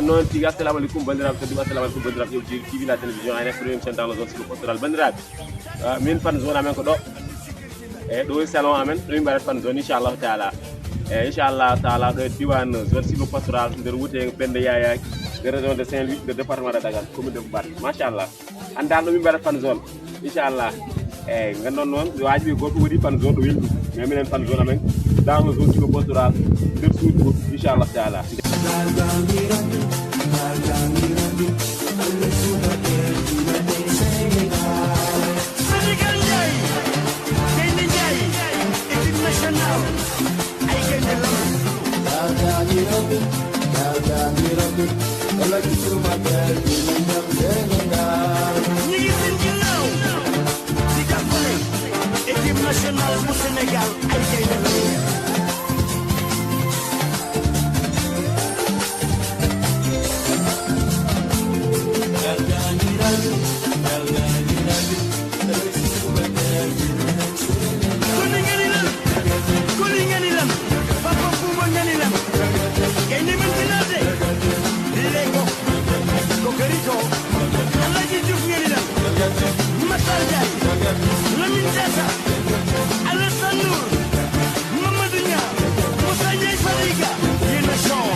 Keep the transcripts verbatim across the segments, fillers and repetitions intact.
Noon tigi, assalamu aleykum banndiraaɓe tedduɓe, assalamu aleykum banndiraaɓe ƴeew tigi tigi la télévision A N F, premier chaîne dans la zone sur le poste rural. Banndiraaɓe, ah, min fan zone amen ko ɗo. Eeyi, ɗo woni salon amen, ɗo min mbaɗata fan zone, inchallahu taala. Eeyi, inchallahu taala, ɗo e diwan zone sur le poste rural, nder wutte Penda Yaya, nder région de Saint-Louis, nder département de Dagana, commune de Mbarké. Machallah. Anndaa no min mbaɗata fan zone. Inchallah. Eeyi, nganndon noon, waajibi gooto waɗi fan zone ɗo welɗum. Mais minen fan zone amen, dans le zone sur le poste rural, nder suudu, inchallah taala. Sénégal Ndiaye, Gaynde Ndiaye, équipe nationale, ay gaynde lam. Ñi ngi seen ginnaaw, di jàppale équipe nationale bu Sénégal, ay gaynde lam. Koni ngani lan? Koni ngani lan? Papa Bouba ngani lan? Gaynde men finalde. Lego. Kokoriko. Alhaji Diouf ngani lan? Matar Ndiaye. Lamine Diatta. Alassane Ndour. Mamadou Niang. Moussa Ndiaye Fadiga. Yéen a son.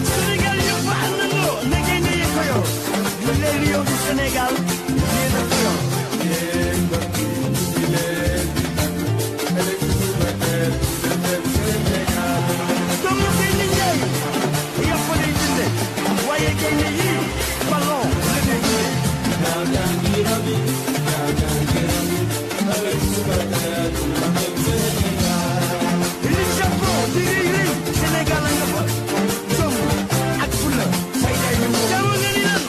Sénégal yëpp àndandoo, ne gaynde yi ko yor. Les Lions du Sénégal, yéen a ko yor. Doomu Gaynde Njaay, yàpp lay dunde, waaye gaynde yi, ballon la ñuy dunde. Li Japon di rëy rëy, Sénégal a nga fa. Jom ak fulla, fayda yi ñu. Jàmm nga ni lan?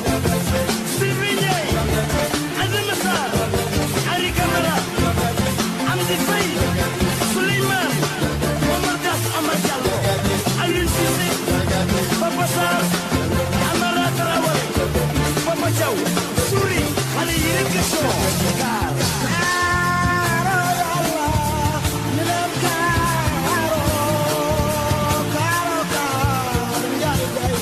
Sylvie Ndiaye, Adama Sarr, Henri Camara, Amdi Faye, Souleymane, Momar Das, Amar Diallo, Aliou Cissé, Papa Sarr, Amara Traoré, Papa Diaw, Souri, xale yi rek a solo. Kaar. Kaaro Yàlla, ñu leen kaaro, kaaro, kaar, Njaay Njaay.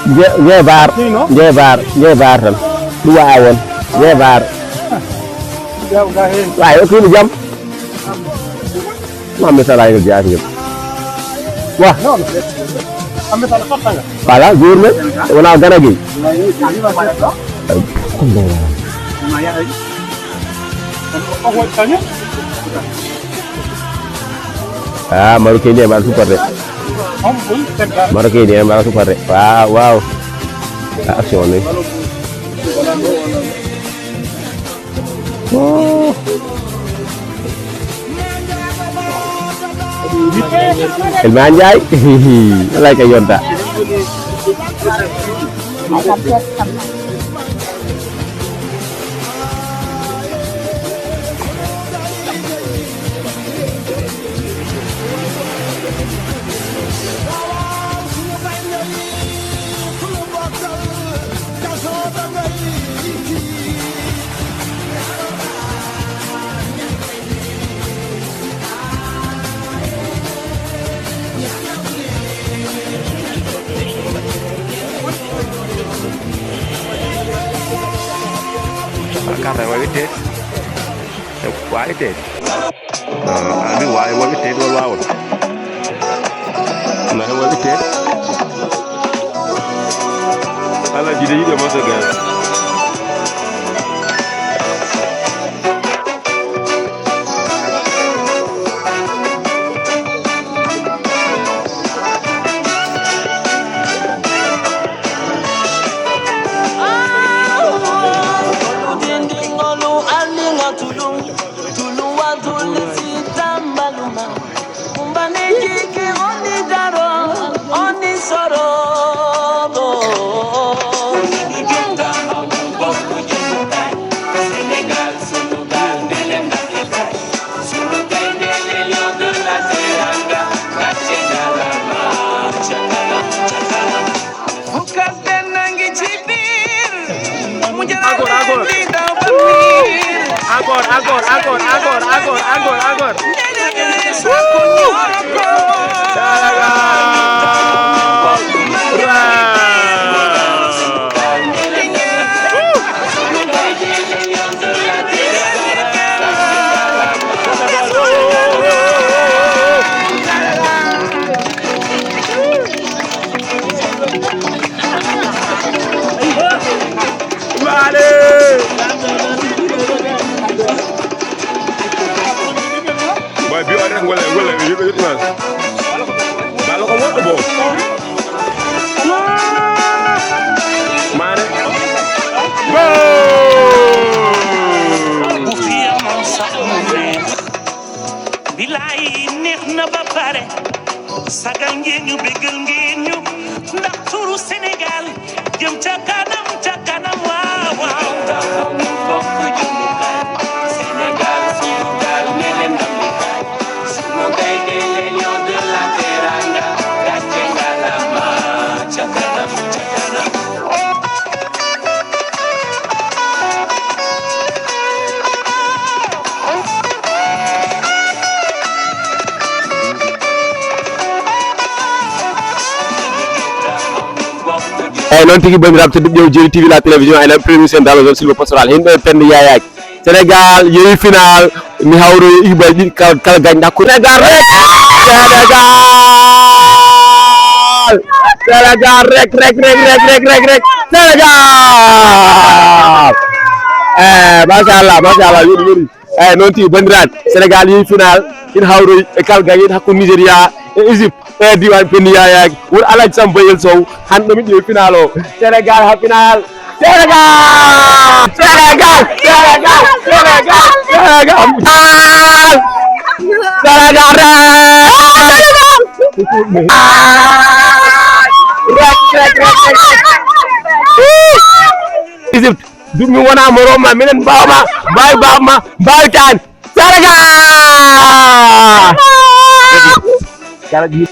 Nje-, njeebaar, njeebaar, njeebaar tan. Ɗum waawaa won. Njeebaar. Waawi, o kiilu jam. Mamme Sala, yo jaati ngel. Wa. Voilà, journée. Wona gana gi. Ah, Marocain ni e mbaɗa super de. Marocain ni e mbaɗa super de. Waaw, waaw. Ah, action ni. Oh. El Mandiaye. Wallaay ka yonta. Kata wawi tede. Wawi tede. Ah, ami wawi wawi tede wal wawon. Na wawi tede. Ala jide yide masa gas. Agora, agora. Agora, agora, agora, agora, agora, agora, agora. Boy, bi o rek ngole, ngole, yimɓe yettunan. Balo ko woɗɗo bo. Mane. Go! Bilaay, neex na ba pare. Sagal ngeen ñu, bégal ngeen ñu. Ndax turu Sénégal jëm ca kanam, ca kanam, waaw, waaw. Sénégal, suñu gaal, ne leen ndam li kaay. Sunu gaynde, les lions de la Teranga. Gàcce ngalaama, ca kanam, ca kanam. Eyyi, noon tigi, banndiraaɓe tedduɓe, ƴeew Jeeri T V, la télévision, enen premier chaîne dans la zone sylvo-pastorale. Himɓe Penda Yayaki. Sénégal yehi final, mi hawroyi équipe aji ɗiɗi kala, kala gañɗo hakkunde. Sénégal rek! Sénégal! Sénégal rek, rek, rek, rek, rek, rek, rek! Sénégal! Eh, machallah, machallah, weeli, weeli. Eyyi, noon tigi, banndiraaɓe, Sénégal yehi final, ina hawroyi e kala gañiiɗo hakkunde Nigéria e Égypte, e diiwaan Penda Yayaki, wuro Alhaji Samba Bayel Sow, hannde ɗo min ƴeewi final o. Sénégal ha final. Sénégal! Sénégal! Sénégal! Sénégal! Sénégal! Sénégal! Rek, rek, rek, rek, rek. Égypte. Ɗum mi wona mo Roma, minen mbawma, mbawi baba ma, mbawi tani. Sénégal! Kala ɗi